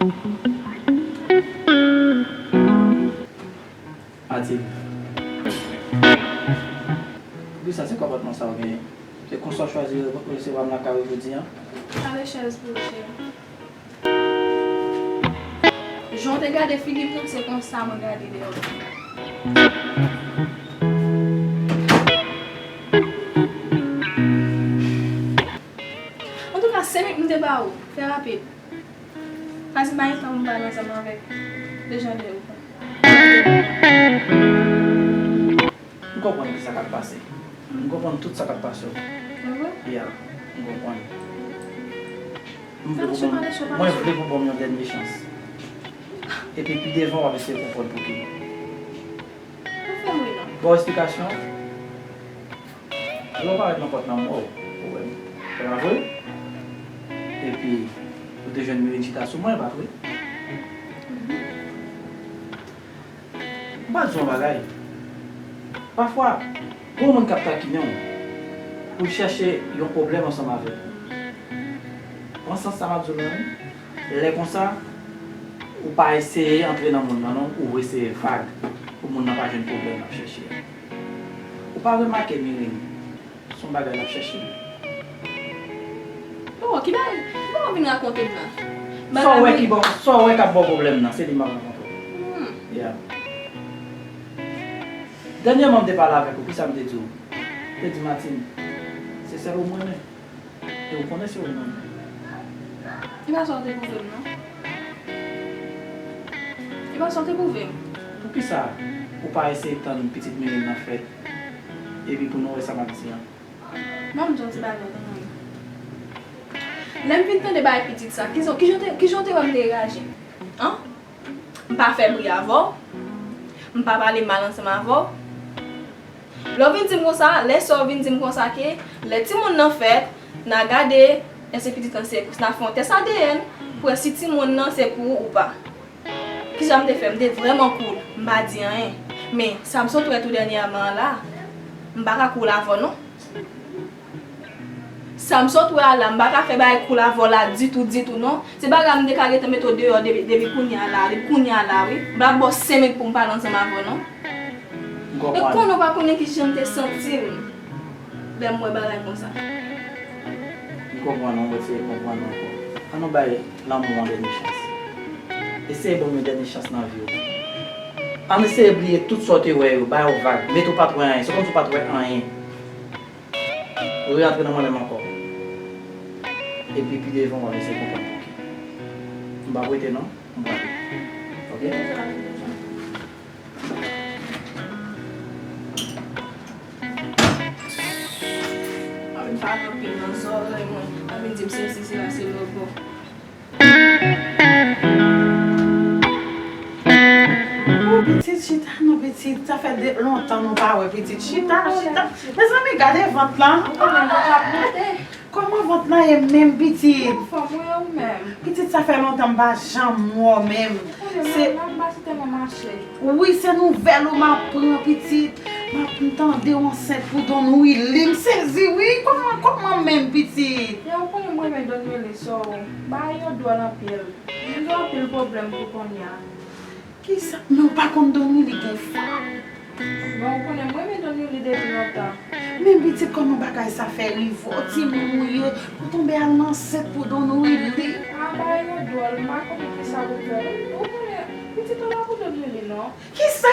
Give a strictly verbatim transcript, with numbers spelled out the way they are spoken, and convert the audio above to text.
Matilde. Poukisa se konpòtman sa w genyen? Se konsa w chwazi resevwa m lakay ou jodi a? Ale chèz pou ou, cheri. Jan w te gade figi m nan, se konsa mwen gade dèyè w. Antouka, senk minit m te ba ou, fè rapid. Pase pa gen tan pou m pale ansanm avèk Dejandè ou. M konprann ki sa k ap pase. M konprann tout sa k ap pase w. Mwen vle pou bon, mwen vle pou bon yon dènye chans. Epi pi devan w ap eseye konprann pouki. Bon, eksplikasyon. Lè w parèt nan pòt la, m wè w. Ou wè m. Se pa vre? Epi, ou te jwenn Mirin chita sou mwen, pa vre? M pral di w yon bagay. Pafwa, gen yon moun k ap takinen w pou l chèche yon pwoblèm ansanm avè w. Pran sans sa m ap di w la, wi. Lè konsa, ou pa eseye antre nan moun nan, non, ou eseye vag pou moun nan pa jwenn pwoblèm l ap chèche a. Ou pa remake Mirin, se yon bagay l ap chèche. Oh, ki bagay? Ki bagay w vin rakonte m la? Sa w wè ki ba w, sa w wè k ap ba w pwoblèm nan, se li m ap rakonte w. Hmm. Yeah. Dènyèman, m te pale avèk ou, kisa m te di w? M te di, Martine, se sèl ou m renmen. E ou konnen se ou menm. E pa sa w te pwouve m, non. E pa sa w te pwouve m. Poukisa ou pa eseye tann pitit Mirin nan fèt? Epi pou nou wè sa m ap di an. Ban m di w yon ti bagay, tande. Lè m vin tande bagay pitit sa, kijan w te, kijan w te wè m te reyaji? An? M pa fè bri avè w. M pa pale mal ansanm avè w. Lè w vin di m konsa, lè sè w vin di m konsa ke lè timoun nan fèt, n a gade èske pitit lan se, n a fè yon tès A D N pou wè si timoun nan se pou ou ou pa. Kijan m te fè? M te vrèman cool. M pa di anyen. Men, sa m sot wè tou dènyèman an la, m pa ka cool avè w non. Sa m sot wè a la, m pa ka fè bagay cool avè w la ditou, ditou non. Se bagay m te ka gentan mete w deyò depi, depi kounye a la, depi kounye a la, wi. M pa ba w senk minit pou m pale ansanm avè w non. M konprann. E konnen w pa konnen kijan m te santi m lè m wè bagay konsa. M konprann, mwen eseye konprann ankò. Ann nou bay lanmou an dènye chans. Eseye ban m yon dènye chans nan vi w. Ann eseye bliye tout sa w te wè yo, ba yo vag. Mete w pa t wè anyen. Se kòmsi w pa t wè anyen. Ou rantre nan mwen menm ankò. Epi pi devan w ap eseye konprann pouki. M p ap rete non. M prale. Oke? Ap vin pale anpil nan zòrèy mwen. Ap vin di m sesi, sela, se lòbò. Oh, pitit, chita non, pitit. Sa fè de, lontan nou pa wè, pitit. Chita, chita. Mezanmi, gade vant lan. Ou konnen vant la ap monte. Kòman vant lan ye menm, pitit? Anfòm, wi, e ou menm? Pitit, sa fè lontan m pa janm wè w menm. Ou konnen, se m pa si tèlman mache. Wi, se nouvèl ou m ap pran, pitit. M ap, m tande w ansent pou Don Willy. M sezi, wi. Kòman, kòman menm, pitit? Ya, ou konnen m renmen Don Willy, so, bagay yo dwòl anpil. M gen anpil pwoblèm pou kounye a. Kisa? Men w pa konn Don Willy gen fanm? Bon, ou konnen m renmen Don Willy depi lontan. Men pitit, kòman bagay sa fè rive w? Timoun ou ye, ou tonbe al ansent pou Don Willy? A, bagay yo dwòl, m pa konn kisa pou fè. Ou konnen, pitit ou la pou Don Willy, non. Kisa?